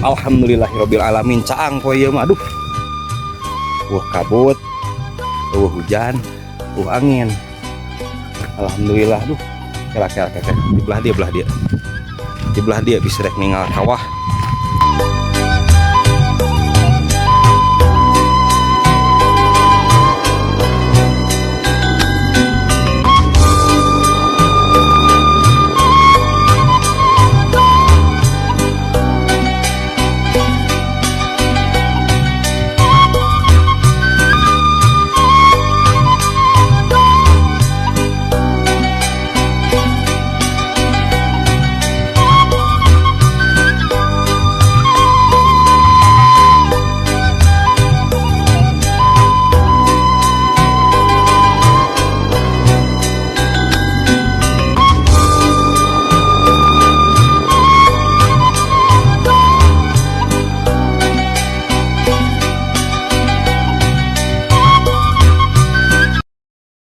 Alhamdulillahirabbil alamin, caang poe ieu mah, aduh. Wah, kabut, wah, hujan, wah, angin. Alhamdulillah, aduh. Kela, kela, kela. Di belah dia, belah dia. Di belah dia bisa rek ningal kawah.